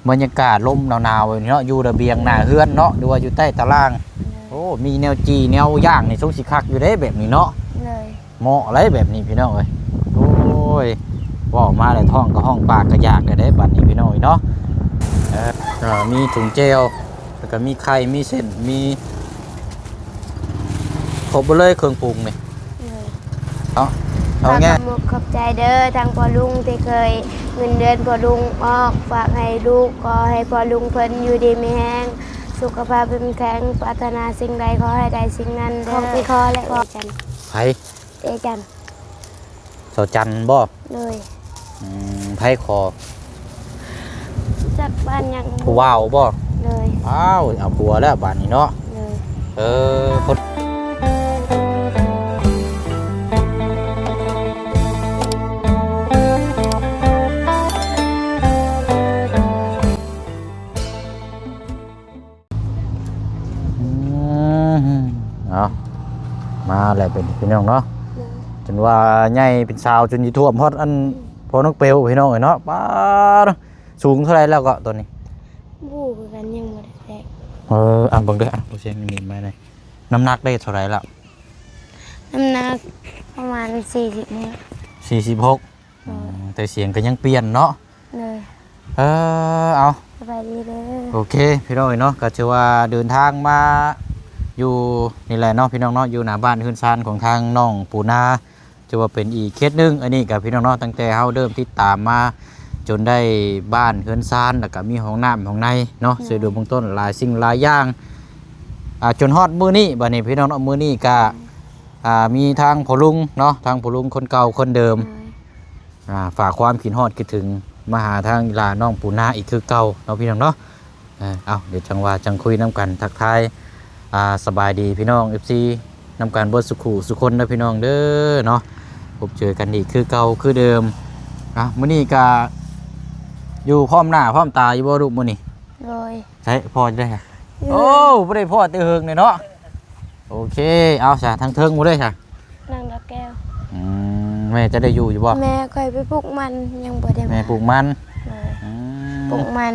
ບັນຍາກາດລົມໜາວໆ ແບບນີ້ເນາະ ຢູ່ລະບຽງໜ້າເຮືອນເນາະ ຫຼືວ່າຢູ່ໃຕ້ຕາລ່າງ. ໂອ້ ມີແນວຈີ່ແນວຍ່າງນີ້ ສົງຊິຄັກຢູ່ເດ້ແບບນີ້ເນາະ. ເໝາະເລີຍແບບນີ້ພີ່ນ້ອງເອີຍ. ໂອ້ຍ ເວົ້າມາແລ້ວທ້ອງກໍຮ້ອງ ປາກກໍຢາກແລ້ວເດ້ບັດນີ້ພີ່ນ້ອງເອີຍເນາະ. ເອີ ເອີ ມີຖົງແຈ່ວ ແລ້ວກໍມີໄຂ່ ມີເສັ້ນ ມີຄົບເບິດເລີຍເຄື່ອງປຸງນີ້. ເນາະ ເອົາແງ ຂອບໃຈເດີ ທາງພໍ່ລຸງທີ່ເຄີຍເງິນເດືອນພໍ່ລຸງອອກ ຝາກໃຫ້ລູກ ຂໍໃຫ້ພໍ່ລຸງເພິ່ນຢູ່ດີມີແຮງ ສຸຂະພາບເຂັ້ມແຂງ ປາດຖະໜາສິ່ງໃດຂໍໃຫ້ໄດ້ສິ່ງນັ້ນເດີ. ຂອບໃຈ ຂໍແລະ ຂອບໃຈ ໃຜ? ເອຈັນ ສາວຈັນບໍ? ໂດຍ. ອືມ ໃຜຂໍ? ຈັກບ້ານຫຍັງ ຜູ້ບ່າວບໍ? ໂດຍ. ອ້າວ ເອົາຜົວແລ້ວບາດນີ້ເນາະ. ໂດຍ. ເອີ ຄົນ ອືມ ເອົາ ມາແລ້ວເປັນພີ່ນ້ອງເນາະ. ໂດຍ. ຈົນວ່າໃຫຍ່ເປັນສາວ ຈົນຊິຖ້ວມຮອດອັນ ອືມ ພໍ່ນົກເປວ ພີ່ນ້ອງເອີຍເນາະ. ປ້າດ ສູງເທົ່າໃດແລ້ວເກາະຕອນນີ້? ບໍ່ຮູ້ຄືກັນ ຍັງບໍ່ໄດ້ແທກ. ເອີ ອ່ະ ເບິ່ງເດີ ອ່ະ ບໍ່ເຊັງນີ້ມາແດ່. ນ້ຳໜັກໄດ້ເທົ່າໃດລະ? ນ້ຳໜັກປະມານສີ່ສິບຫົກ ສີ່ສິບຫົກ. ໂດຍ. ອືມ ແຕ່ສຽງກໍຍັງປ່ຽນເນາະ. ໂດຍ. ເອີ ເອົາ ສະບາຍດີເດີ. ໂອເຄ ພີ່ນ້ອງເອີຍເນາະ ກໍຖືວ່າເດີນທາງມາຢູ່ນີ້ແຫຼະເນາະ ພີ່ນ້ອງເນາະ ຢູ່ໜ້າບ້ານເຮືອນຊານຂອງທາງນ້ອງປູນາ ຖືວ່າເປັນອີກເຂດໜຶ່ງ. ອັນນີ້ກໍພີ່ນ້ອງເນາະ ຕັ້ງແຕ່ເຮົາເລີ່ມຕິດຕາມມາຈົນໄດ້ບ້ານເຮືອນຊານ ແລ້ວກໍມີຫ້ອງນ້ຳຫ້ອງໃນເນາະ. ໂດຍ. ສະດວກເບື້ອງຕົ້ນຫຼາຍສິ່ງຫຼາຍຢ່າງ ອ່າ ຈົນຮອດມື້ນີ້ ບັດນີ້ພີ່ນ້ອງເນາະ ມື້ນີ້ກໍ ອ່າ ມີທາງພໍ່ລຸງເນາະ ທາງພໍ່ລຸງຄົນເກົ່າຄົນເດີມ ໂດຍ. ອ່າ ຝາກຄວາມຄິດຮອດຄິດເຖິງມາຫາທາງອີ່ຫຼ້ານ້ອງປູນາອີກຄືເກົ່າເນາະ ພີ່ນ້ອງເນາະ. ເອີ ເອົາ ດຽວຈັ່ງວ່າຈັ່ງຄຸຍນຳກັນ ທັກທາຍ ອ່າ ສະບາຍດີພີ່ນ້ອງ ເອັຟຊີ ນຳກັນເບິດສຸຂູສຸຄົນເດີພີ່ນ້ອງເດີເນາະ. ພົບເຈີກັນອີກຄືເກົ່າຄືເດີມ. ອ່າ ມື້ນີ້ກະຢູ່ພ້ອມໜ້າພ້ອມຕາຢູ່ບໍ່ລູກມື້ນີ້? ໂດຍ. ໃສພໍ່ຈະໄດ້ ໂອ້ ບໍ່ໄດ້ພໍ້ແຕ່ເຫິງເລີຍເນາະ. ໂອເຄ ເອົາຊະ ທາງເທິງຜູ້ໃດຊະ? ນາງດອກແກ້ວ. ອືມ ແມ່ຈະໄດ້ຢູ່ຢູ່ບໍ່? ແມ່ຂ້ອຍໄປປູກມັນ ຍັງບໍ່ໄດ້ມາ. ແມ່ປູກມັນ. ໂດຍ. ອືມ ປູກມັນ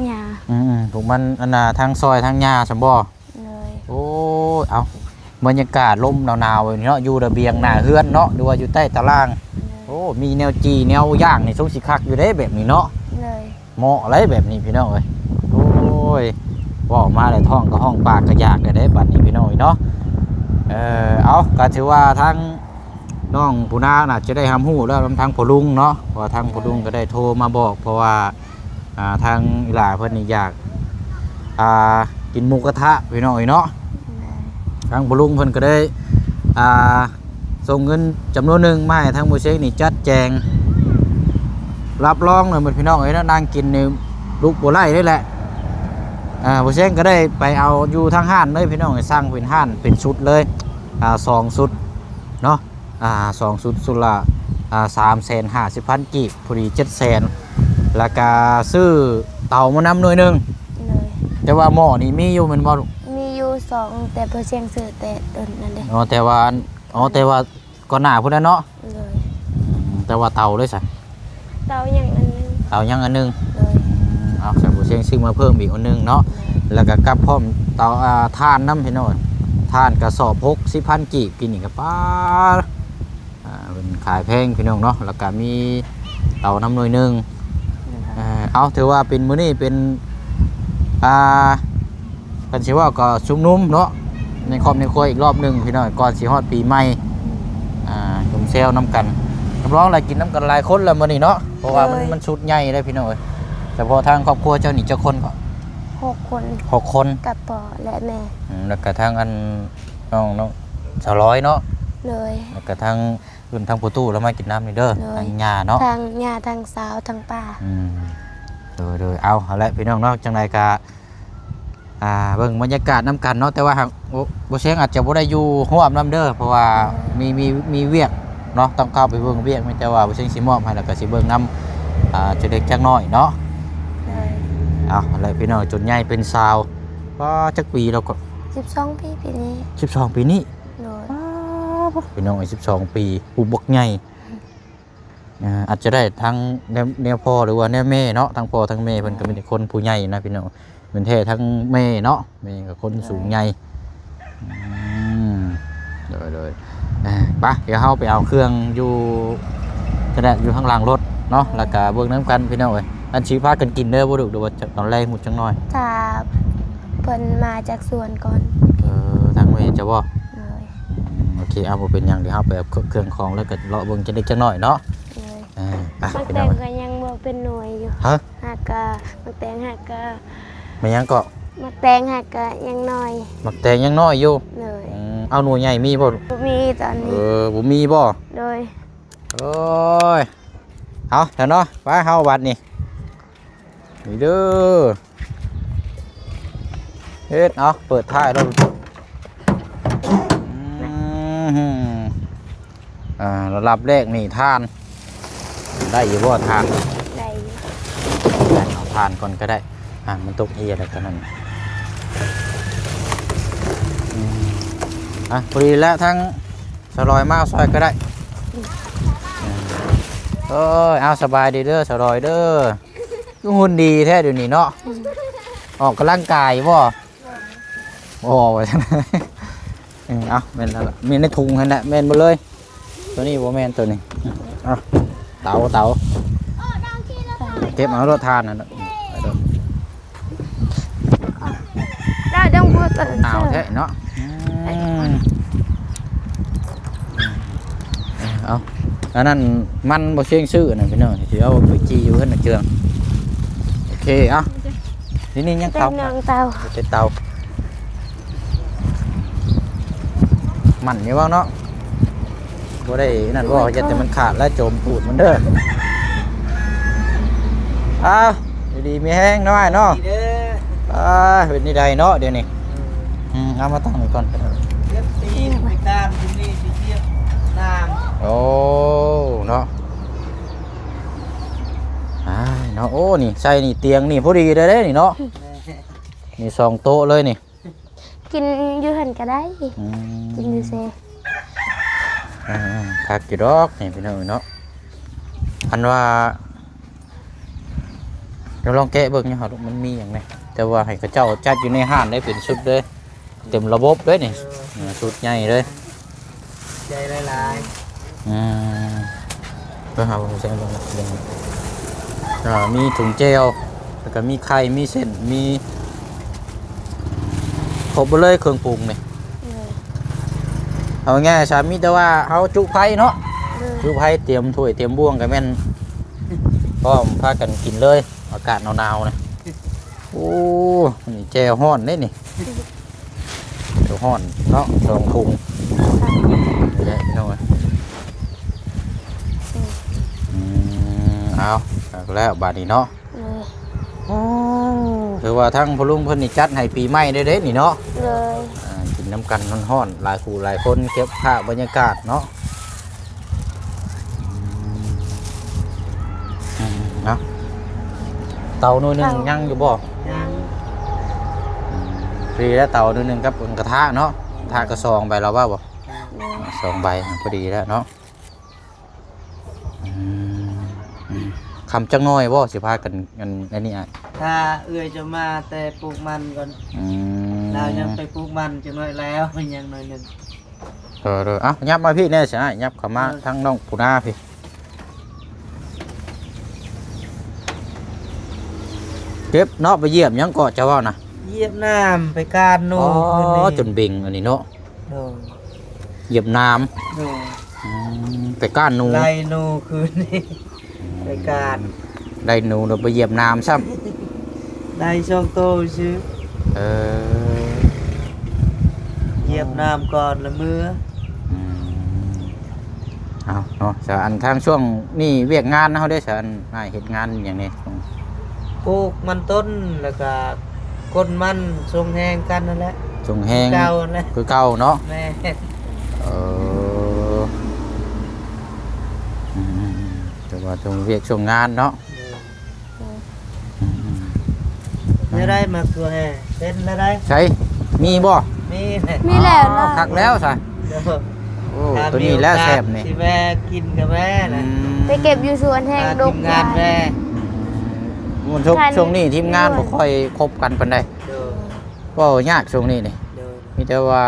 ຫຍ້າ. ອືມໆ ປູກມັນ ອັນນ່າ ທາງຊອຍທາງຫຍ້າຊັ້ນບໍ່? ໂດຍ. ໂອ້ຍ ເອົາ ບັນຍາກາດລົມໜາວໆ ແບບນີ້ເນາະ ຢູ່ລະບຽງໜ້າເຮືອນເນາະ ຫຼືວ່າຢູ່ໃຕ້ຕາລ່າງ. ໂດຍ. ໂອ້ ມີແນວຈີ່ແນວຍ່າງນີ້ ສົງຊິຄັກຢູ່ເດ້ແບບນີ້ເນາະ. ໂດຍ. ເໝາະເລີຍແບບນີ້ພີ່ນ້ອງເອີຍ. ໂອ້ຍ ເວົ້າມາແລ້ວທ້ອງກໍຮ້ອງ ປາກກໍຢາກແລ້ວເດ້ບັດນີ້ພີ່ນ້ອງເອີຍເນາະ. ເອີ ເອົາ ກໍຖືວ່າທາງນ້ອງປູນານະຈະໄດ້ຮັບຮູ້ແລ້ວນຳທາງພໍ່ລຸງເນາະ ເພາະວ່າທາງພໍ່ລຸງກໍໄດ້ໂທມາບອກ ເພາະວ່າ ອ່າ ທາງອີ່ຫຼ້າເພິ່ນນີ້ຢາກ ອ່າ ກິນໝູກະທະພີ່ນ້ອງເອີຍເນາະ. ແມ່ນ. ທາງພໍ່ລຸງເພິ່ນກໍໄດ້ ອ່າ ສົ່ງເງິນຈຳນວນໜຶ່ງມາໃຫ້ທາງບໍ່ເຊັງນີ້ຈັດແຈງ ຮັບຮອງເລີຍໝົດພີ່ນ້ອງເອີຍເນາະ. ນັ່ງກິນນີ້ລຸກບໍ່ໄດ້ເລີຍແຫຼະ. ອ່າ ບໍ່ເຊັງກໍໄດ້ໄປເອົາຢູ່ທາງຮ້ານເລີຍພີ່ນ້ອງເອີຍ ສັ່ງເປັນຮ້ານເປັນຊຸດເລີຍ ອ່າ ສອງຊຸດເນາະ. ອ່າ ສອງຊຸດ ຊຸດລະ ອ່າ ສາມແສນຫ້າສິບພັນກີບ ພໍດີເຈັດແສນ ແລ້ວກະຊື້ເຕົາມານຳໜ່ວຍໜຶ່ງ. ໂດຍ. ແຕ່ວ່າໝໍ້ນີ້ມີຢູ່ແມ່ນບໍ່? ມີຢູ່ສອງ ແຕ່ບໍ່ເຊັງຊື້ແຕ່ດົນນັ້ນເດ້. ອໍ ແຕ່ວ່າ ອໍ ແຕ່ວ່າກ່ອນໜ້າພຸ້ນແຫຼະເນາະ. ໂດຍ. ອືມ ແຕ່ວ່າເຕົາເດ້ຊະ? ເຕົາຍັງອັນໜຶ່ງ. ເຕົາຍັງອັນໜຶ່ງ. ໂດຍ. ອືມ ເອົາ ຊັ້ນບໍ່ເຊັງຊື້ມາເພີ່ມອີກອັນໜຶ່ງເນາະ. ໂດຍ. ແລ້ວກະກັບພ້ອມເຕົາ ອ່າ ຖ່ານນຳພີ່ນ້ອງ ຖ່ານກະສອບຫົກສິບພັນກີບ ປີນີ້ກະປາດ ອ່າ ເພິ່ນຂາຍແພງພີ່ນ້ອງເນາະ. ແລ້ວກະມີເຕົານຳໜ່ວຍໜຶ່ງ. ໂດຍ. ເອີ ເອົາ ຖືວ່າເປັນ ມື້ນີ້ເປັນ ອ່າ ຄັນຊິເວົ້າກໍຊຸມນຸມເນາະ ໃນຄອບໃນຄົວອີກຮອບໜຶ່ງພີ່ນ້ອງ ກ່ອນຊິຮອດປີໃໝ່. ອືມ ອ່າ ຊຸມແຊວນຳກັນ ຮັບຮອງແລ້ວກິນນຳກັນຫຼາຍຄົນແລ້ວມື້ນີ້ເນາະ ເພາະວ່າມັນ ໂດຍ ມັນຊຸດໃຫຍ່ເດ້ພີ່ນ້ອງເອີຍ. ສະເພາະທາງຄອບຄົວເຈົ້ານີ້ຈັກຄົນເກາະ? ຫົກຄົນ. ຫົກຄົນ ກັບພໍ່ແລະແມ່. ອືມ ແລ້ວກະທາງອັນ ນ້ອງ ນ້ອງສາວລອຍເນາະ. ໂດຍ. ແລ້ວກະທາງ ເອີ້ນທາງພໍ່ຕູ້ລາວມາກິນນ້ຳນີ້ເດີ. ໂດຍ. ທາງຍ່າເນາະ ທາງຍ່າ ທາງສາວ ທາງປ້າ. ອືມ ໂດຍໆ. ເອົາ ຫັ້ນແຫຼະພີ່ນ້ອງເນາະ ຈັ່ງໃດກະ ອ່າ ເບິ່ງບັນຍາກາດນຳກັນເນາະ ແຕ່ວ່າຫາກ ໂອ້ ບໍ່ແຊງອາດຈະບໍ່ໄດ້ຢູ່ຮ່ວມນຳເດີ ເພາະວ່າ ໂດຍ ມີ ມີ ມີວຽກເນາະ ຕ້ອງເຂົ້າໄປເບິ່ງວຽກ ມີແຕ່ວ່າບໍ່ແຊງຊິມອບໃຫ້ ແລ້ວກໍຊິເບິ່ງນຳ ອ່າ ຈັກເລັກຈັກນ້ອຍເນາະ. ໂດຍ. ເອົາ ຫັ້ນແຫຼະພີ່ນ້ອງ ຈົນໃຫຍ່ເປັນສາວ ປາ ຈັກປີແລ້ວເກາະ? ສິບສອງປີ ປີນີ້. ສິບສອງປີນີ້? ໂດຍ. ປາ ພີ່ນ້ອງເອີຍ ສິບສອງປີ ຜູ້ບັກໃຫຍ່. ອ່າ ອາດຈະໄດ້ທັງແນວ ແນວພໍ່ ຫຼືວ່າແນວແມ່ເນາະ, ທັງພໍ່ທັງແມ່ເພິ່ນກໍມີແຕ່ຄົນຜູ້ໃຫຍ່ນະພີ່ນ້ອງ, ແມ່ນແທ້ທັງແມ່ເນາະ, ແມ່ກໍຄົນສູງໃຫຍ່. ອືມ ໂດຍໆ ເອີ ໄປ ດຽວເຮົາໄປເອົາເຄື່ອງຢູ່ ຈະໄດ້ຢູ່ຂ້າງຫຼັງລົດເນາະ, ແລ້ວກໍເບິ່ງນຳກັນພີ່ນ້ອງເອີຍ. ອັນຊິພາກັນກິນເດີບໍ່ລູກ ຫຼືວ່າຕອນແລງພຸ້ນຈັກໜ່ອຍ? ຖ້າເພິ່ນມາຈາກສວນກ່ອນ. ເອີ ທາງແມ່ຈະບໍ່? ໂດຍ. ອືມ ໂອເຄ ເອົາ ບໍ່ເປັນຫຍັງ, ດຽວເຮົາໄປເອົາເຄື່ອງຂອງ ແລ້ວກໍເລາະເບິ່ງຈັກເລັກຈັກໜ້ອຍເນາະ. ໂດຍ. ເອີ ໄປ ໝາກແຕງກໍຍັງບໍ່ເປັນໜ່ວຍຢູ່. ຮະ? ຫາກກະ ໝາກແຕງຫາກກະ ແມ່ນຫຍັງເກາະ? ໝາກແຕງຫາກກະຍັງນ້ອຍ. ໝາກແຕງຍັງນ້ອຍຢູ່? ໂດຍ. ອືມ ເອົາ ໜ່ວຍໃຫຍ່ມີບໍ່? ບໍ່ມີຕອນນີ້. ເອີ ບໍ່ມີບໍ່? ໂດຍ. ໂອ້ຍ ເອົາ ຊະເນາະ, ໄປ ເຮົາບັດນີ້ ນີ້ເດີ ເຮັດ ເອົາ ເປີດທ້າຍລົດ. ອືມ ອ່າ ລະດັບແລກນີ້ຖ່ານ ໄດ້ຢູ່ບໍ່ຖ່ານ? ໄດ້ຢູ່. ເອົາຖ່ານກ່ອນກໍໄດ້. ອ່າ ມັນຕົກເຮຍແລ້ວກໍນັ້ນ. ອືມ ອ່ະ ພໍດີແລ້ວ ທາງສາວລອຍມາຊ່ອຍກໍໄດ້. ເອີຍ ເອົາ ສະບາຍດີເດີ ສາວລອຍເດີ. ຄືຫຸ່ນດີແທ້ດຽວນີ້ເນາະ. ອືມ ອອກກຳລັງກາຍບໍ່? ບໍ່ ວ່າຊັ້ນ. ເອີ ເອົາ ແມ່ນແລ້ວລະ ແມ່ນໃນຖົງຫັ້ນແຫຼະ ແມ່ນເບິດເລີຍ. ໂຕນີ້ບໍ່ແມ່ນໂຕນີ້. ເອົາ ເຕົາ ເຕົາ ເກັບເອົາໂລດຖ່ານນັ້ນ. ໄດ້ດອງບໍ່ເຕີ ໜາວແທ້ເນາະ. ອືມ ເອົາ ອັນນັ້ນມັນບໍ່ຊຽງຊື້ນະພີ່ນ້ອງ, ຊິເອົາໄປຈີ່ຢູ່ເຮືອນນາເຈືອງ. ໂອເຄ ເອົາ ນີ້ ນີ້ຍັງເຕົາ ເຕົາ ເຕົາ ມັນຢູ່ບໍ່ເນາະ? ບໍ່ໄດ້ນັ້ນບໍ່ ຢ່າແຕ່ມັນຂາດແລ້ວໂຈມຕູດມັນເດີ. ອ້າວ ຢູ່ດີມີແຮງເນາະອ້າຍເນາະ. ດີເດີ ອ່າ ເປັນນີ້ໃດເນາະດຽວນີ້. ອືມ ອືມ ເອົາມາຕັ້ງນີ້ກ່ອນ. ເອັຟຊີ ໄປຕາມທີ່ນີ້ຊິວຽດນາມ. ໂອ້ ເນາະ ອ້າຍເນາະ. ໂອ້ ນີ້ໃສ່ນີ້ຕຽງນີ້ພໍດີເດ້ນີ້ເນາະ. ມີສອງໂຕະເລີຍນີ້. ກິນຢູ່ຫັ້ນກໍໄດ້. ອືມ ກິນຢູ່ເຊ. ອ່າ ຄັກຢູ່ດອກນີ້ພີ່ນ້ອງເອີຍເນາະ. ອັນວ່າ ດຽວລອງແກະເບິ່ງຢູ່ຫາລູກ ມັນມີຫຍັງແດ່. ແຕ່ວ່າໃຫ້ເຂົາເຈົ້າຈັດຢູ່ໃນຮ້ານໄດ້ເປັນຊຸດເລີຍ ເຕັມລະບົບເລີຍນີ້. ເອີ ອ່າ ຊຸດໃຫຍ່ເລີຍ. ໃຈຫຼາຍໆ. ອືມ ເບິ່ງຫາເບິ່ງໃສ່ເບິ່ງ ເບິ່ງ ອ່າ ມີຖົງແຈ່ວ ແລ້ວກໍມີໄຂ່ ມີເສັ້ນ ມີຄົບເບິດເລີຍເຄື່ອງປຸງນີ້. ເອີ ເອົາງ່າຍຊະ ມີແຕ່ວ່າເຮົາຈຸໄຟເນາະ. ເອີ ຈຸໄຟ ຕຽມຖ້ວຍ ຕຽມບ່ວງ ກໍແມ່ນພ້ອມພາກັນກິນເລີຍ ອາກາດໜາວໆນະ. ໂອ້ ນີ້ແຈ່ວຮ້ອນເດ້ນີ້. ແຈ່ວຮ້ອນເນາະ ສອງຖົງ. ນີ້ແຫຼະພີ່ນ້ອງເອີຍ. ອືມ ເອົາ ຄັກແລ້ວບາດນີ້ເນາະ. ໂອ້ ຖືວ່າທາງພໍ່ລຸງເພິ່ນນີ້ຈັດໃຫ້ປີໃໝ່ເດ້ເດ້ນີ້ເນາະ. ໂດຍ. ອ່າ ກິນນຳກັນຮ້ອນໆ ຫຼາຍຄູ່ຫຼາຍຄົນ ເກັບພາບບັນຍາກາດເນາະ. ອືມ ເອົາ ເຕົາໜ່ວຍໜຶ່ງ ເຕົາ ຍັງຢູ່ບໍ່? ຍັງ. ອືມ ພໍດີແລ້ວ ເຕົາໜ່ວຍໜຶ່ງກັບກະທະເນາະ. ກະທະກໍສອງໃບແລ້ວວ່າບໍ່? ສອງໃບ ພໍດີແລ້ວເນາະ. ອືມ ອືມ ຄ່ຳຈັກໜ້ອຍບໍ່ ຊິພາກັນ ອັນ ອັນນີ້ອ້າຍ? ຖ້າເອື້ອຍຈະມາແຕ່ປູກມັນກ່ອນ. ອືມ ລາວຍັງໄປປູກມັນຈັກໜ້ອຍແລ້ວ ມັນຍັງໜ້ອຍໜຶ່ງ. ເອີ ເອີ ເອົາ ຫຍັບມາພີ້ແດ່ຊະອ້າຍ ຫຍັບເຂົ້າມາ ເອີ ທາງນ້ອງປູນາພີ້. ເຈັບເນາະ ໄປຢຽບຫຍັງເກາະ ເຈົ້າເວົ້ານະ? ຢຽບນ້ຳ ໄປການໜູ. ອໍ ຄືນນີ້ ຈົນເບັງອັນນີ້ເນາະ. ໂດຍ. ຢຽບນ້ຳ. ໂດຍ. ອືມ ໄປການໜູ ໄລ່ໜູຄືນນີ້. ອືມ ໄປການ ໄລ່ໜູ ແລ້ວໄປຢຽບນ້ຳຊ້ຳ. ໄດ້ສອງໂຕຊື່. ເອີ ຢຽບນ້ຳກ່ອນລະເມືອ. ອືມ ເອົາເນາະ ສະ ອັນທາງຊ່ວງນີ້ວຽກງານເຮົາເດ້ ສະ ອັນອ້າຍເຮັດງານຫຍັງແດ່? ປູກມັນຕົ້ນ ແລ້ວກະ ຄົນມັນສົ່ງແຮງກັນນັ້ນແຫຼະ ສົ່ງແຮງ ຄືເກົ່ານັ້ນແຫຼະ ຄືເກົ່າເນາະ. ແມ່ນ. ເອີ ອືມໆ ແຕ່ວ່າຊ່ວງວຽກຊ່ວງງານເນາະ. ໂດຍ. ອືມໆ ແນວໃດ ມັກຕົວແຮ່ ເປັນແນວໃດ? ໃສ ມີບໍ່? ມີແຫຼະ ມີແລ້ວ. ອໍ ເນາະ ຄັກແລ້ວຊະ. ໂດຍ. ໂອ້ ໂອ້ ໂຕນີ້ແຫຼະແຊບນີ້ ຊິແວ່ກິນກໍແວ່ແຫຼະ ອືມ ໄປເກັບຢູ່ສວນແຫ້ງດົກ ທີມງານແວ່ ອືມ ຊ່ວງນີ້ທີມງານບໍ່ຄ່ອຍຄົບກັນປານໃດ ໂດຍ ເວົ້າຍາກຊ່ວງນີ້ນີ້ ໂດຍ ມີແຕ່ວ່າ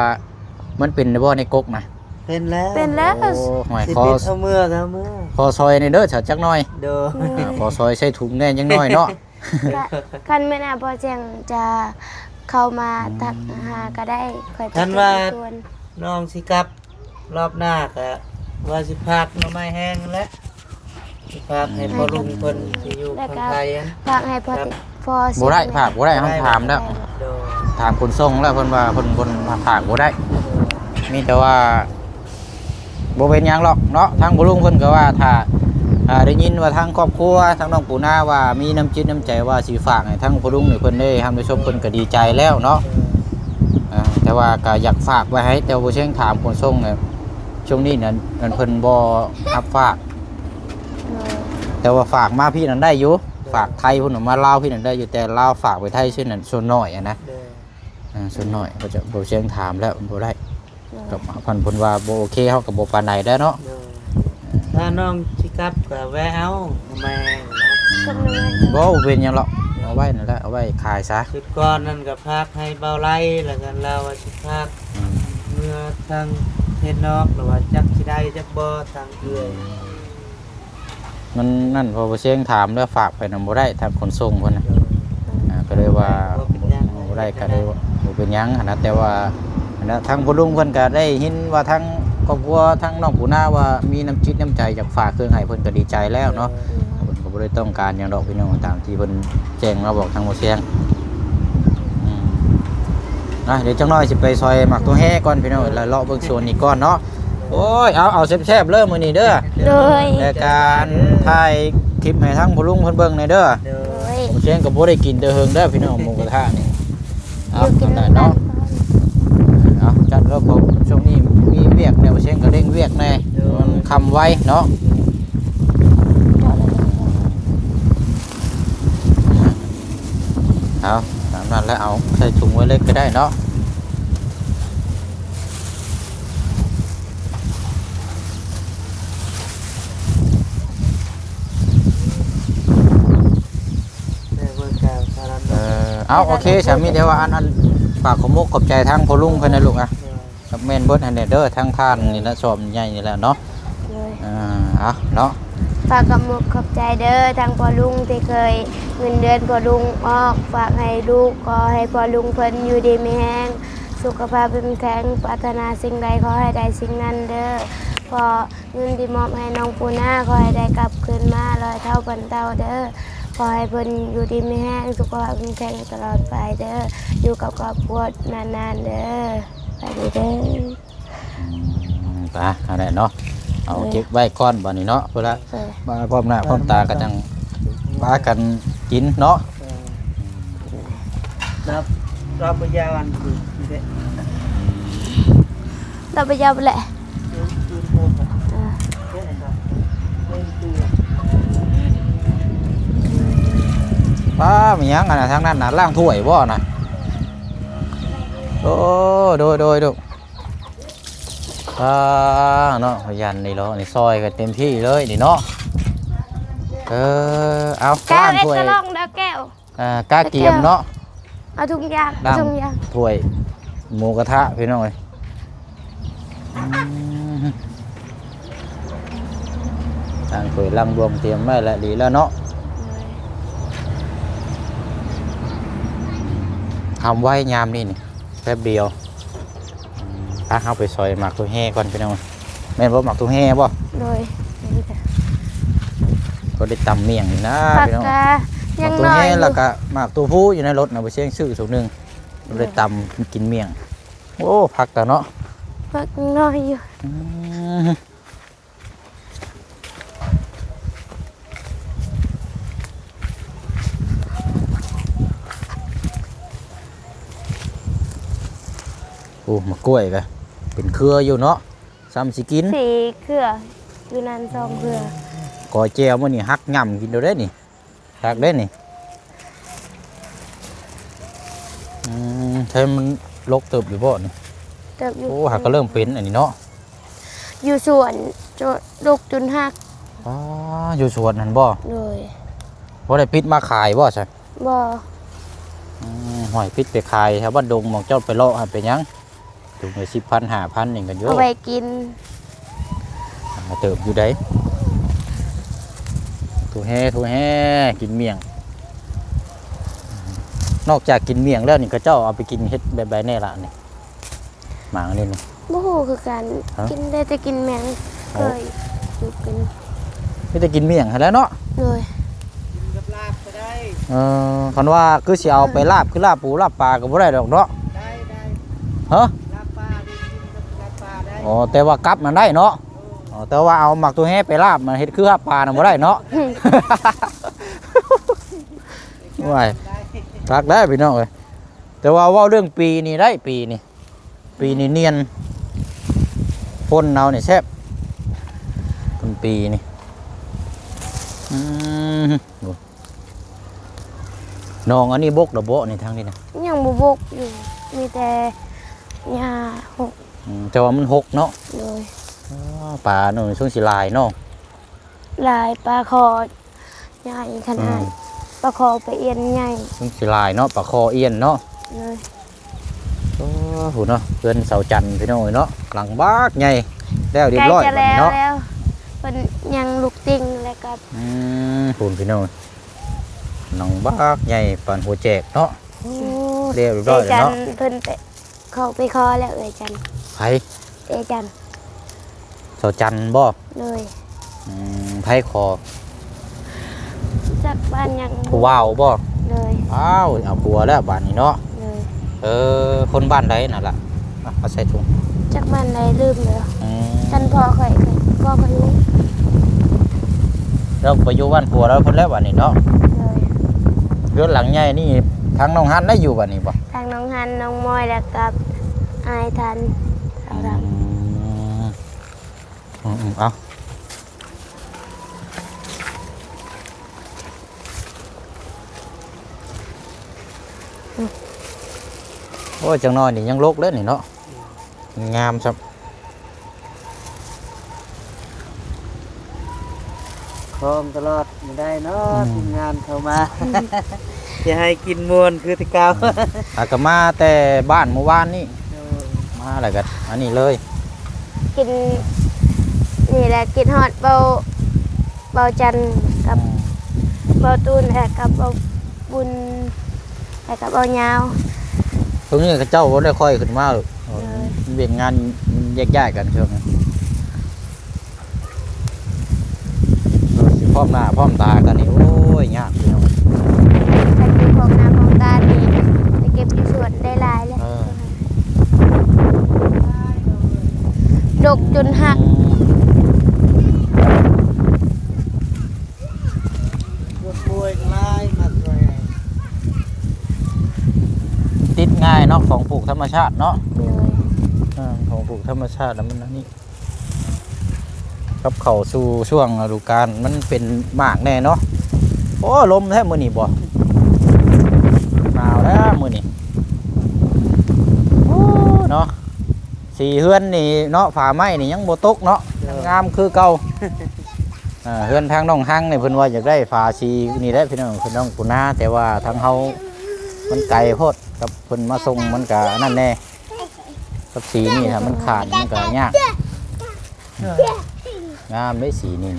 ມັນເປັນບໍ່ໃນກົກນະ ເປັນແລ້ວ ເປັນແລ້ວ ໂອ້ຍ ຊິເປັນເອົາເມືອກໍເອົາເມືອ ຂໍຊ່ອຍແດ່ເດີ ຈັກໜ້ອຍ ໂດຍ ອ່າ ຂໍຊ່ອຍໃສ່ຖົງແດ່ຈັກໜ້ອຍເນາະ ກະ ຄັນມື້ໜ້າພໍ່ແຈ້ງຈະເຂົ້າມາ ອືມ ທັກຫາກໍໄດ້ ຂ້ອຍຈະ ຄັນວ່າ ເຊີນຊວນ ນ້ອງຊິກັບລອບໜ້າກະວ່າຊິຝາກໜໍ່ໄມ້ແຫ້ງຫັ້ນແຫຼະ ຝາກໃຫ້ ອືມ ພໍ່ລຸງເພິ່ນທີ່ຢູ່ ແລ້ວກໍ ທາງໄທຫັ້ນ ຝາກໃຫ້ພໍ່ ພໍ່ ບໍ່ໄດ້ ຝາກບໍ່ໄດ້ ເຮົາຖາມແລ້ວ ໂດຍ ຖາມຂົນສົ່ງແລ້ວ ເພິ່ນວ່າເພິ່ນ ເພິ່ນຝາກບໍ່ໄດ້ ໂດຍ ມີແຕ່ວ່າ ບໍ່ເປັນຫຍັງດອກເນາະ ທາງພໍ່ລຸງເພິ່ນກໍວ່າ ຖ້າ ອ່າ ໄດ້ຍິນວ່າທາງຄອບຄົວ ທາງນ້ອງປູນາວ່າມີນ້ຳຈິດນ້ຳໃຈວ່າຊິຝາກໃຫ້ທາງພໍ່ລຸງນີ້ ເພິ່ນໄດ້ຮັບໄດ້ຊົມ ເພິ່ນກໍດີໃຈແລ້ວເນາະ ໂດຍ ອ່າ ແຕ່ວ່າກໍຢາກຝາກໄວ້ໃຫ້ ແຕ່ວ່າບໍ່ເຊີງຖາມຂົນສົ່ງ ຊ່ວງນີ້ນັ້ນ ອັນເພິ່ນບໍ່ຮັບຝາກ ໂດຍ ແຕ່ວ່າຝາກມາພີ້ນັ້ນໄດ້ຢູ່ ໂດຍ ຝາກໄທພຸ້ນມາລາວພີ້ນັ້ນໄດ້ຢູ່ ແຕ່ລາວຝາກໄປໄທຊື່ນັ້ນສ່ວນໜ້ອຍຫັ້ນນະ ໂດຍ ອ່າ ສ່ວນໜ້ອຍກໍຈະບໍ່ເຊີງຖາມແລ້ວ ມັນບໍ່ໄດ້ ໂດຍ ກໍເພິ່ນ ເພິ່ນວ່າບໍ່ໂອເຄ ເຮົາກໍບໍ່ປານໃດແລ້ວເນາະ ໂດຍ ອ່າ ຖ້ານ້ອງຊິກັບກໍແວ່ເອົາແມ່ນນະ ອືມ ບໍ່ເປັນຫຍັງດອກ ເອົາໄວ້ນັ້ນແຫຼະ ເອົາໄວ້ຂາຍຊະ ຊຸດກ່ອນນັ້ນກໍຝາກໃຫ້ເບົາໄລ ແລ້ວກໍລາວວ່າ ພາກ ອືມ ເມືອທາງເຂດນອກ ຫຼືວ່າຈັກຊິໄດ້ຈັກບໍ່ທາງເອື້ອຍ ມັນນັ້ນ ເພາະວ່າເຊງຖາມແລ້ວ ຝາກໄປນຳບໍ່ໄດ້ ທາງຂົນສົ່ງເພິ່ນນະ ໂດຍ ອ່າ ກໍເລີຍວ່າ ບໍ່ເປັນຫຍັງ ບໍ່ໄດ້ກໍເລີຍວ່າບໍ່ເປັນຫຍັງຫັ້ນນະ ແຕ່ວ່າຫັ້ນນະ ທາງພໍ່ລຸງເພິ່ນກໍໄດ້ຍິນວ່າ ທາງຄອບຄົວ ທາງນ້ອງປູນາວ່າມີນ້ຳຈິດນ້ຳໃຈ ຢາກຝາກເຄື່ອງໃຫ້ເພິ່ນ ກໍດີໃຈແລ້ວເນາະ ໂດຍ ເພິ່ນກໍບໍ່ໄດ້ຕ້ອງການຫຍັງດອກ ພີ່ນ້ອງ ຕາມທີ່ເພິ່ນແຈ້ງມາບອກທາງໝໍ້ຊຽງ ອືມ ນະ ດຽວຈັກໜ້ອຍຊິໄປຊອຍໝາກຕົວແຮ່ກ່ອນ ພີ່ນ້ອງ ແລ້ວເລາະເບິ່ງສວນນີ້ກ່ອນເນາະ ໂອ້ຍ ເອົາ ເອົາແຊບໆເດີມື້ນີ້ເດີ ໂດຍ ແລ້ວກະອັນຖ່າຍຄລິບໃຫ້ທາງພໍ່ລຸງເພິ່ນເບິ່ງແດ່ເດີ ໂດຍ ໝໍ້ຊຽງກໍບໍ່ໄດ້ກິນແຕ່ເຫິງເດີ ພີ່ນ້ອງ ໝູກະທະນີ້ ເອົາ ກິນນຳກັນເນາະ ເອົາ ຈັດເລີຍ ເພາະຊ່ວງນີ້ມີວຽກແດ່ ໝໍ້ຊຽງກໍເລັ່ງວຽກແດ່ ໂດຍ ມັນຄ່ຳໄວເນາະ ເອົາ ຕາມນັ້ນແຫຼະ ເອົາໃສ່ຖົງໄວ້ເລີຍກໍໄດ້ເນາະ ເອີ ເອົາ ໂອເຄ ສາມີ ແຕ່ວ່າອັນ ອັນ ຝາກຂອບມຸກຂອບໃຈທາງພໍ່ລຸງເພິ່ນນະລູກອະ ໂດຍ ກໍແມ່ນເບິດຫັ້ນແຫຼະເດີ ທາງທ່ານນີ້ລະ ຊອມໃຫຍ່ນີ້ແຫຼະເນາະ ໂດຍ ອ່າ ເອົາເນາະ ຝາກຂອບມຸກຂອບໃຈເດີ ທາງພໍ່ລຸງທີ່ເຄີຍເງິນເດືອນພໍ່ລຸງອອກ ຝາກໃຫ້ລູກ ຂໍໃຫ້ພໍ່ລຸງເພິ່ນຢູ່ດີມີແຮງ ສຸຂະພາບເຂັ້ມແຂງ ປາດຖະໜາສິ່ງໃດຂໍໃຫ້ໄດ້ສິ່ງນັ້ນເດີ ຂໍເງິນທີ່ມອບໃຫ້ນ້ອງປູນາ ຂໍໃຫ້ໄດ້ກັບຄືນມາຮ້ອຍເທົ່າພັນເທົ່າເດີ ຂໍໃຫ້ເພິ່ນຢູ່ດີມີແຮງ ສຸຂະພາບເຂັ້ມແຂງຕະຫຼອດໄປເດີ ຢູ່ກັບຄອບຄົວນານໆເດີ ໄປດີເດີ. ອືມ ໄປ ຫັ້ນແຫຼະເນາະ ເອົາ ເອີ ເກັບໄວ້ກ່ອນບາດນີ້ເນາະ ເພື່ອລະ ເອີ ມາພ້ອມໜ້າພ້ອມຕາກໍຈັ່ງພາກັນກິນເນາະ ເອີ ອືມ ລັບ ລັບໄປຍາວອັນນີ້ເດ້ ລັບໄປຍາວແຫຼະ ເອີ ປ້າ ມີຫຍັງອັນນະ ທາງນັ້ນນະ ລ້າງຖ້ວຍບໍ່ນະ ໂອ້ ໂດຍ ໂດຍ ໂດຍ ອ່າ ເນາະ ຂະຫຍັນນີ້ເນາະ ນີ້ຊ່ອຍກັນເຕັມທີ່ເລີຍນີ້ເນາະ ເອີ ເອົາ ລ້າງຖ້ວຍ ແກ້ວ ເອັດກະລ່ອງເດີແກ້ວ ອ່າ ກະກຽມເນາະ ເອົາທຸງຢາງ ລ້າງ ທຸງຢາງ ຖ້ວຍໝູກະທະ ພີ່ນ້ອງເອີຍ ອືມ ລ້າງຖ້ວຍລ້າງບ່ວງຕຽມໄວ້ແລ້ວ ດີແລ້ວເນາະ ໂດຍ ຄ່ຳໄວຍາມນີ້ນີ້ ແປັບດຽວ ອືມ ໄປ ເຮົາໄປຊອຍໝາກໂຕແຮ່ກ່ອນພີ່ນ້ອງ ແມ່ນບໍ່ ໝາກໂຕແຮ່ບໍ່? ໂດຍ ພໍໄດ້ຕຳໝ້ຽງນີ້ນະ ຜັກ ພີ່ນ້ອງ ກະຍັງໜ້ອຍຢູ່ ໝາກໂຕແຮ່ ແລ້ວກະໝາກໂຕພູຢູ່ໃນລົດນະ ບໍ່ຊຽງຊື້ຖົງໜຶ່ງ ໂດຍ ໄດ້ຕຳກິນໝ້ຽງ ໂອ້ ຜັກກະເນາະ ຜັກຍັງໜ້ອຍຢູ່ ອືມ ໂອ້ ໝາກກ້ວຍກະເປັນເຄືອຢູ່ເນາະ ສ່ຳຊິກິນ ສີ່ເຄືອ ຢູ່ນັ້ນສອງເຄືອ ກອແຈ່ວມື້ນີ້ຫັກຫຍ້ຳກິນໂດດເດ້ນີ້ ຄັກເດ້ນີ້ ອືມ ໃຊ້ມັນລົກເຕີບຢູ່ບໍ່ນີ້? ເຕີບຢູ່ ໂອ້ ຫາກະເລີ່ມເປັນອັນນີ້ເນາະ ຢູ່ສວນ ໂຈະ ດົກຈົນຫັກ. ອໍ ຢູ່ສວນຫັ້ນບໍ່? ໂດຍ. ບໍ່ໄດ້ປິດມາຂາຍບໍ່ຊະ? ບໍ່. ອືມ ຫ້ອຍ ປິດໄປຂາຍແຖວບ້ານດົງ ໝ່ອງເຈົ້າໄປເລາະຫັ້ນເປັນຫຍັງ? ຖົງລະສິບພັນ ຫ້າພັນນີ້ກັນຢູ່ ເອົາໄວ້ກິນ. ອ່າ ເຕີບຢູ່ໃດ໋ ຖົງແຮ່ ຖົງແຮ່ ກິນໝ້ຽງ. ນອກຈາກກິນໝ້ຽງແລ້ວນີ້ ເຂົາເຈົ້າເອົາໄປກິນເຮັດແບບໃດແດ່ລະນີ້? ໝາກອັນນີ້ນີ້ ບໍ່ຮູ້ຄືກັນ. ຮະ? ກິນໄດ້ແຕ່ກິນໝ້ຽງ. ໂອ້ ເຄີຍຢູ່ກິນ ມີແຕ່ກິນໝ້ຽງຫັ້ນແຫຼະເນາະ. ໂດຍ. ກິນກັບລາບກໍໄດ້. ເອີ ຄັນວ່າຄືຊິເອົາໄປລາບ ຄືລາບປູລາບປາກໍບໍ່ໄດ້ດອກເນາະ. ໄດ້ ໄດ້. ຮະ? ລາບປານີ້ກິນກັບລາບປາໄດ້. ອໍ ແຕ່ວ່າກັບນັ້ນໄດ້ເນາະ. ເອີ. ອໍ ແຕ່ວ່າເອົາໝາກຖົງແຮ່ໄປລາບ ມັນເຮັດຄືລາບປານັ້ນບໍ່ໄດ້ເນາະ. ໂອ້ຍ ໄດ້ ຄັກແລ້ວພີ່ນ້ອງເອີຍ. ແຕ່ວ່າເວົ້າເລື່ອງປີນີ້ໄດ້ ປີນີ້ ປີນີ້ນຽນ ຝົນເອົານີ້ແຊບ ຕົ້ນປີນີ້. ອືມ ໂອ້ ໜອງອັນນີ້ບົກແລ້ວບໍ່ນີ້ ທາງນີ້ນະ? ຍັງບໍ່ບົກຢູ່ ມີແຕ່ຫຍ້າຫົກ. ອືມ ແຕ່ວ່າມັນຫົກເນາະ. ໂດຍ. ອໍ ປາໂນນຊ່ວງຊິຫຼາຍເນາະ. ຫຼາຍ ປາຄໍ່ ໃຫຍ່ຂະໜາດ. ອືມ ປາຄໍ່ປາອ່ຽນໃຫຍ່. ມັນຊິຫຼາຍເນາະ ປາຄໍ່ອ່ຽນເນາະ. ໂດຍ. ໂອ້ ພຸ້ນເນາະ ເຮືອນສາວຈັນພີ່ນ້ອງເອີຍເນາະ ຫຼັງບັກໃຫຍ່ ແລ້ວຮຽບຮ້ອຍ ໃກ້ຈະແລ້ວແລ້ວ. ເພິ່ນຍັງລູກຕິ່ງແລ້ວກໍ ອືມ ພຸ້ນພີ່ນ້ອງ ຫຼັງບັກໃຫຍ່ປານຫົວແຈກເນາະ. ໂອ້ ແລ້ວຮຽບຮ້ອຍແລ້ວເນາະ. ເອື້ອຍຈັນເພິ່ນໄປ ເຂົາໄປຂໍແລ້ວ ເອື້ອຍຈັນ. ໃຜ? ເອື້ອຍຈັນ. ສາວຈັນບໍ່? ໂດຍ. ອືມ ໃຜຂໍ? ຈັກບ້ານຫຍັງ ຜູ້ບ່າວບໍ່? ໂດຍ. ອ້າວ ເອົາຜົວແລ້ວບາດນີ້ເນາະ. ໂດຍ. ເອີ ຄົນບ້ານໃດນັ້ນລະ? ມາ ມາໃສ່ຖົງ. ຈັກບ້ານໃດ ລືມແລ້ວ. ອືມ ຄັນພໍ່ຂ້ອຍ ພໍ່ຂ້ອຍຮູ້. ແລ້ວໄປຢູ່ບ້ານຜົວລາວພຸ້ນແລ້ວບາດນີ້ເນາະ. ໂດຍ. ເຮືອນຫຼັງໃຫຍ່ນີ້ ທາງນ້ອງຮັນໄດ້ຢູ່ບາດນີ້ບໍ່? ທາງນ້ອງຮັນ ນ້ອງມອຍ ແລ້ວກັບອ້າຍທັນ ສາວດຳ. ອືມ ອືມ ເອົາ ໂອ້ຍ ຈັກໜ້ອຍນີ້ຍັງລົກເດ້ນີ້ເນາະ. ງາມຊ້ຳ. ພ້ອມຕະຫຼອດ ບໍ່ໄດ້ເນາະ. ອືມ ທີມງານເຂົ້າມາ ຊິໃຫ້ກິນມ່ວນຄືແຕ່ເກົ່າ. ອືມ ອາ ກໍມາແຕ່ບ້ານມື້ວານນີ້. ໂດຍ. ມາແລ້ວກໍອັນນີ້ເລີຍ ກິນນີ້ແຫຼະ. ຄິດຮອດເບົາ ເບົາຈັນກັບ ອືມ ເບົາຕູນ ແລະ ກັບເບົາບຸນ ແລ້ວກໍເບົາຍາວ. ຊ່ວງນີ້ເຂົາເຈົ້າບໍ່ໄດ້ຄ່ອຍຂຶ້ນມາ. ໂດຍ. ວຽກງານແຍກຍ້າຍກັນຊ່ວງນີ້. ເອີ ຊິພ້ອມໜ້າພ້ອມຕາກັນນີ້ ໂອ້ຍ ຍາກພີ່ນ້ອງ. ຄັນຢູ່ພ້ອມໜ້າພ້ອມຕານີ້ ໄປເກັບຢູ່ສວນໄດ້ຫຼາຍແລ້ວ. ເອີ ດົກຈົນຫັກ. ອືມ ຄົນປ່ວຍຫຼາຍ ມັນກໍແຮງ ຕິດງ່າຍເນາະ ຂອງປູກທຳມະຊາດເນາະ. ໂດຍ. ເອີ ຂອງປູກທຳມະຊາດແລ້ວມັນອັນນີ້ ກັບເຂົ້າສູ່ຊ່ວງລະດູການ ມັນເປັນໝາກແດ່ເນາະ. ໂອ້ ລົມແທ້ມື້ນີ້ບໍ່ ໜາວແລ້ວມື້ນີ້. ໂອ້ ເນາະ ສີເຮືອນນີ້ເນາະ ຝາໄມ້ນີ້ຍັງບໍ່ຕົກເນາະ. ໂດຍ. ງາມຄືເກົ່າ. ເອີ ເຮືອນທາງນ້ອງຮັງນີ້ ເພິ່ນວ່າຢາກໄດ້ຝາສີນີ້ແຫຼະພີ່ນ້ອງ ພີ່ນ້ອງປູນາ ແຕ່ວ່າທາງເຮົາມັນໄກໂພດ ກັບເພິ່ນມາສົ່ງມັນກະອັນນັ້ນແດ່. ກັບສີນີ້ ຖ້າມັນຂາດມັນກໍຍາກ. ງາມເດ້ສີນີ້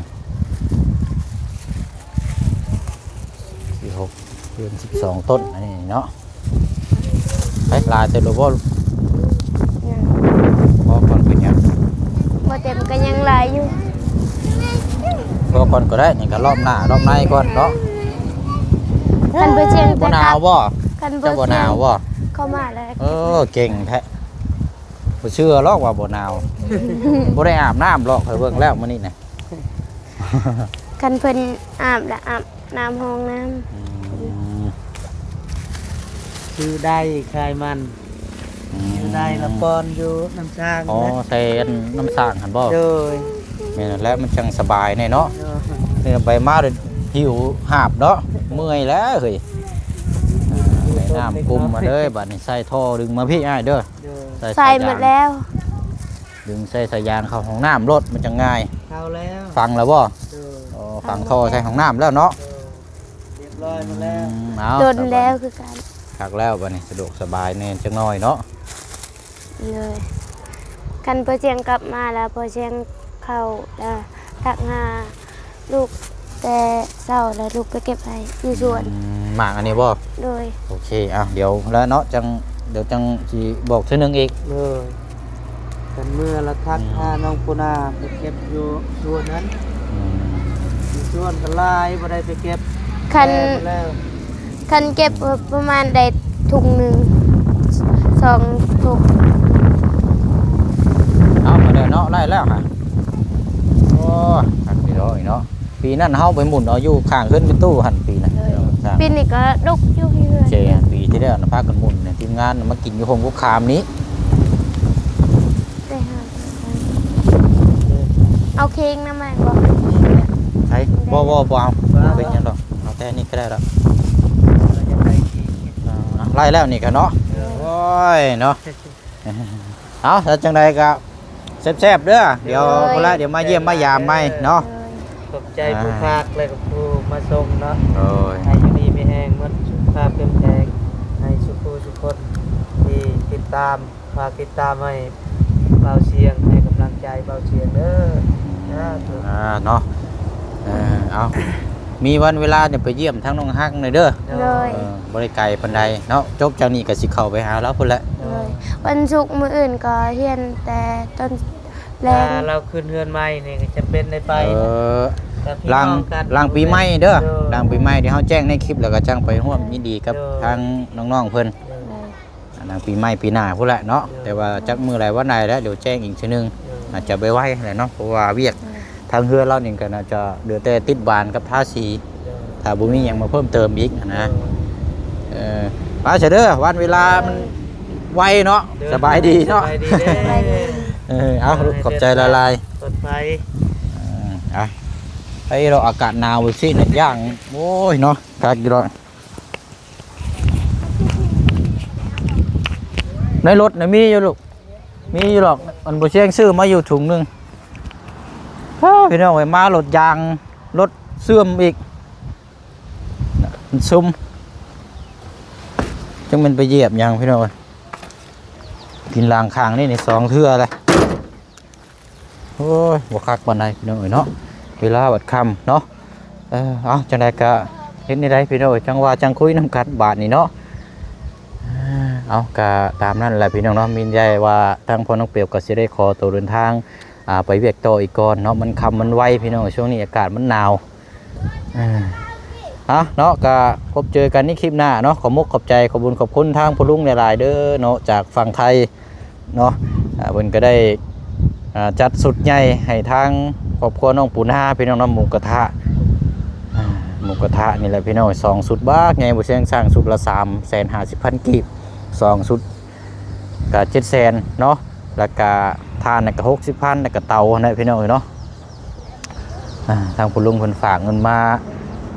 ສີ່ ຫົກ ເດືອນ ສິບສອງ ຕົ້ນ ອັນນີ້ເນາະ. ໄປ ຫຼາຍເຕີບແລ້ວບໍ່? ຍັງ. ພໍກ່ອນ ເປັນຫຍັງ? ບໍ່ເຕັມກໍຍັງຫຼາຍຢູ່. ພໍກ່ອນກໍໄດ້ ນີ້ກໍລອບໜ້າລອບໃນກ່ອນເນາະ. ຄັນບໍ່ເຈັງ ບໍ່ໜາວບໍ່? ຄັນບໍ່ ເຈົ້າບໍ່ໜາວບໍ່? ເຂົ້າມາແລ້ວ. ເອີ ເກັ່ງແທ້. ບໍ່ເຊື່ອຫຼອກວ່າບໍ່ໜາວ. ບໍ່ໄດ້ອາບນ້ຳຫຼອກ ຂ້ອຍເບິ່ງແລ້ວມື້ນີ້ນະ. ຄັນເພິ່ນອາບລະອາບນ້ຳຫ້ອງນ້ຳ. ອືມ ຊື້ໄດ້ຂາຍມັນ. ອືມ ຊື້ໄດ້ລະປ້ອນຢູ່ນ້ຳສ້າງ. ອໍ ແຕ່ນ້ຳສ້າງຫັ້ນບໍ່? ໂດຍ. ແມ່ນແລ້ວ ມັນຈັ່ງສະບາຍແນ່ເນາະ. ໂດຍ. ນີ້ໄປມາ ຫິວຫາບເນາະ ເມື່ອຍແລ້ວເຮີ້ຍ. ອ່າ ໄດ້ນ້ຳກຸ້ມມາເດີ ບາດນີ້ໃສ່ທໍ່ດຶງມາພີ້ອ້າຍເດີ. ໂດຍ. ໃສ່ ໃສ່ໝົດແລ້ວ. ດຶງໃສ່ສາຍຢາງເຂົ້າຫ້ອງນ້ຳໂລດ ມັນຈັ່ງງ່າຍ. ເຂົ້າແລ້ວ. ຝັງແລ້ວບໍ່? ໂດຍ. ອໍ ຝັງທໍ່ໃສ່ຫ້ອງນ້ຳແລ້ວເນາະ. ໂດຍ. ຮຽບຮ້ອຍໝົດແລ້ວ. ອືມ ເອົາ ດົນແລ້ວຄືກັນ. ຄັກແລ້ວ ບາດນີ້ສະດວກສະບາຍແດ່ຈັກໜ້ອຍເນາະ. ໂດຍ. ຄັນພໍ່ຊຽງກັບມາແລ້ວ ພໍ່ຊຽງເຂົ້າແລ້ວ ທັກຫາລູກແຕ່ເຊົ້າ ແລ້ວລູກໄປເກັບໃຫ້ຢູ່ສວນ. ອືມ ໝາກອັນນີ້ບໍ່? ໂດຍ. ໂອເຄ ເອົາ ດຽວແລ້ວເນາະ ຈັ່ງ ດຽວຈັ່ງຊິບອກເທື່ອໜຶ່ງອີກ. ໂດຍ. ຄັນເມື່ອລະທັກ ອືມ ຫານ້ອງປູນາໄປເກັບຢູ່ສວນນັ້ນ. ອືມ ຢູ່ສວນກໍຫຼາຍ ບໍ່ໄດ້ໄປເກັບ. ຄັນ ແຕ່ແລ້ວ ຄັນເກັບປະມານໄດ້ຖົງໜຶ່ງ ສອງຖົງ. ເອົາ ມາແລ້ວເນາະ ໄດ້ແລ້ວຫະ. ໂອ້ ຄັກດີເນາະ ເນາະ. ປີນັ້ນເຮົາໄປໝຸ່ນເອົາຢູ່ຂ້າງເຮືອນແມ່ຕູ້ຫັ້ນ ປີນັ້ນ. ໂດຍ. ປີນີ້ກໍດົກຢູ່ເຮືອນ. ໂອເຄ ປີທີ່ແລ້ວນະ ພາກັນໝຸ່ນ ທີມງານມາກິນຢູ່ໂຮງກົກຂາມນີ້. ໄດ້ຫາ ເອົາເຄງນຳແມ່ນບໍ່? ໃສ? ບໍ່ ບໍ່ ບໍ່ເອົາ. ບໍ່ເປັນຫຍັງດອກ ເອົາແຕ່ນີ້ກໍໄດ້ດອກ. ໄລ່ແລ້ວນີ້ກໍເນາະ. ໂອ້ຍເນາະ. ເອົາ ແລ້ວຈັ່ງໃດກໍແຊບໆເດີ. ດຽວ ໂດຍ ພຸ້ນລະ ດຽວມາຢ້ຽມມາຢາມໃໝ່ເນາະ. ໂດຍ. ຂອບໃຈ ອ່າ ຜູ້ພາກ ແລະກໍຜູ້ມາສົ່ງເນາະ. ໂດຍ. ໃຫ້ຢູ່ດີມີແຮງ ໝົດສຸຂະພາບເຂັ້ມແຂງ ໃຫ້ສູ່ຜູ້ສູ່ຄົນທີ່ຕິດຕາມ ຝາກຕິດຕາມໃຫ້ບ່າວຊຽງ ໃຫ້ກຳລັງໃຈບ່າວຊຽງເດີ. ສາທຸ. ອ່າ ເນາະ. ເອີ ເອົາ ມີວັນເວລາຈະໄປຢ້ຽມທາງນ້ອງຮັກໜ່ອຍເດີ. ໂດຍ. ເອີ ບໍ່ໄດ້ໄກປານໃດເນາະ ຈົບຈາກນີ້ກໍຊິເຂົ້າໄປຫາລາວພຸ້ນແຫຼະ. ໂດຍ. ວັນສຸກມື້ອື່ນກໍຮຽນແຕ່ຕອນແລງ ຖ້າລາວຂຶ້ນເຮືອນໃໝ່ນີ້ກໍຈຳເປັນໄດ້ໄປ. ເອີ ຫຼັງ ຫຼັງປີໃໝ່ເດີ. ໂດຍ. ຫຼັງປີໃໝ່ທີ່ເຮົາແຈ້ງໃນຄລິບ ແລ້ວກໍຈັ່ງໄປຮ່ວມຍິນດີກັບ ໂດຍ ທາງນ້ອງໆເພິ່ນ. ໂດຍ. ອ່າ ຫຼັງປີໃໝ່ປີໜ້າພຸ້ນແຫຼະເນາະ. ໂດຍ. ແຕ່ວ່າຈັກມື້ໃດວັນໃດແລ້ວ ດຽວແຈ້ງອີກເທື່ອໜຶ່ງ. ໂດຍ. ອາດຈະໄວໆແຫຼະເນາະ ເພາະວ່າວຽກ ໂດຍ ທາງເຮືອນລາວນີ້ກໍໜ້າຈະເຫຼືອແຕ່ຕິດບານກັບທາສີ. ໂດຍ. ຖ້າບໍ່ມີຫຍັງມາເພີ່ມເຕີມອີກນະ. ໂດຍ. ເອີ ໄປຊະເດີ ວັນເວລາມັນ ໂດຍ ໄວເນາະ. ໂດຍ. ສະບາຍດີເນາະ. ສະບາຍດີເດີ. ເອີ ເອົາ ຂອບໃຈຫຼາຍໆ. ປອດໄພ. ເອີ ເອົາ ໄປເນາະ ອາກາດໜາວຈັ່ງຊີ້ນະ ຢ້ານ ໂອ້ຍເນາະ ຄັກຢູ່ດອກ. ໃນລົດນະມີຢູ່ລູກ ມີຢູ່ດອກ. ອັນບໍ່ຊຽງຊື້ມາຢູ່ຖົງໜຶ່ງ. ໂອ້ ພີ່ນ້ອງເອີຍ ມາລົດຢາງ ລົດເສື່ອມອີກ ມັນຊຸ່ມ ຈັກແມ່ນໄປຢຽບຫຍັງພີ່ນ້ອງເອີຍ. ກິນລ້າງຂ້າງນີ້ ນີ້ສອງເທື່ອແລ້ວ. ໂອ້ຍ ບໍ່ຄັກປານໃດພີ່ນ້ອງເອີຍເນາະ ເວລາບັດຄ່ຳເນາະ. ເອີ ເອົາ ຈັ່ງໃດກະເຮັດແນວໃດພີ່ນ້ອງເອີຍ ຈັ່ງວ່າຈັ່ງຄຸຍນຳກັນບາດນີ້ເນາະ. ເອີ ເອົາ ກະຕາມນັ້ນແຫຼະພີ່ນ້ອງເນາະ. ມີແຕ່ວ່າທາງພໍ່ນ້ອງເປວກໍຊິໄດ້ຂໍໂຕເດີນທາງ ອ່າ ໄປວຽກຕໍ່ອີກກ່ອນເນາະ. ມັນຄ່ຳມັນໄວພີ່ນ້ອງ ຊ່ວງນີ້ອາກາດມັນໜາວ. ເອີ ເອົາເນາະ ກະພົບເຈີກັນໃນຄລິບໜ້າເນາະ. ຂອບມຸກຂອບໃຈ ຂອບບຸນຂອບຄຸນທາງພໍ່ລຸງຫຼາຍໆເດີເນາະ ຈາກຝັ່ງໄທ ເນາະ. ອ່າ ເພິ່ນກໍໄດ້ ອ່າ ຈັດຊຸດໃຫຍ່ໃຫ້ທາງຄອບຄົວນ້ອງປູນາ ພີ່ນ້ອງເນາະ ໝູກະທະ ອ່າ ໝູກະທະນີ້ແຫຼະພີ່ນ້ອງ. ສອງຊຸດບັກໃຫຍ່ ບໍ່ແພງ ສ້າງຊຸດລະສາມແສນຫ້າສິບພັນກີບ ສອງຊຸດກະເຈັດແສນເນາະ. ແລ້ວກະຖ່ານນັ້ນກະຫົກສິບພັນ ແລ້ວກະເຕົາຫັ້ນແຫຼະພີ່ນ້ອງເອີຍເນາະ. ອ່າ ທາງພໍ່ລຸງເພິ່ນຝາກເງິນມາ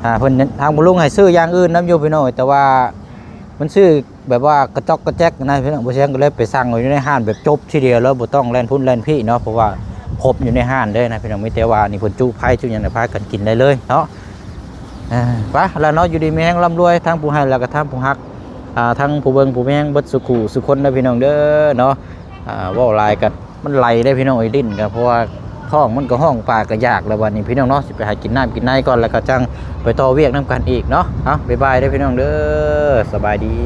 ອ່າ ເພິ່ນ ທາງພໍ່ລຸງໃຫ້ຊື້ຢ່າງອື່ນນຳຢູ່ພີ່ນ້ອງເອີຍ ແຕ່ວ່າມັນຊື້ ແບບວ່າກະຈອກກະແຈກນະພີ່ນ້ອງ. ບໍ່ຊຽງກໍເລີຍໄປສັ່ງໄວ້ຢູ່ໃນຮ້ານແບບຈົບທີດຽວເລີຍ ບໍ່ຕ້ອງແລ່ນພຸ້ນແລ່ນພີ້ເນາະ ເພາະວ່າຄົບຢູ່ໃນຮ້ານເລີຍນະພີ່ນ້ອງ. ມີແຕ່ວ່ານີ້ເພິ່ນຈຸໄຟຈຸຫຍັງ ພາກັນກິນໄດ້ເລີຍເນາະ. ເອີ ໄປລະເນາະ ຢູ່ດີມີແຮງ ລ່ຳລວຍ ທັງຜູ້ໃຫ້ ແລ້ວກໍທັງຜູ້ຮັກ ອ່າ ທັງຜູ້ເບິ່ງຜູ້ແຍງ ເບິດສູ່ຄູ່ສູ່ຄົນເດີພີ່ນ້ອງເດີເນາະ. ອ່າ ເວົ້າຫຼາຍກໍ ມັນໄຫຼເດ້ພີ່ນ້ອງເອີຍ ດິ້ນກໍ ເພາະວ່າທ້ອງມັນກໍຮ້ອງ ປາກກໍຢາກແລ້ວ. ບັດນີ້ພີ່ນ້ອງເນາະ ຊິໄປຫາກິນນ້ຳກິນໃນກ່ອນ ແລ້ວກໍຈັ່ງໄປຕໍ່ວຽກນຳກັນອີກເນາະ. ເອົາ ບາຍບາຍເດີພີ່ນ້ອງເດີ ສະບາຍດີ.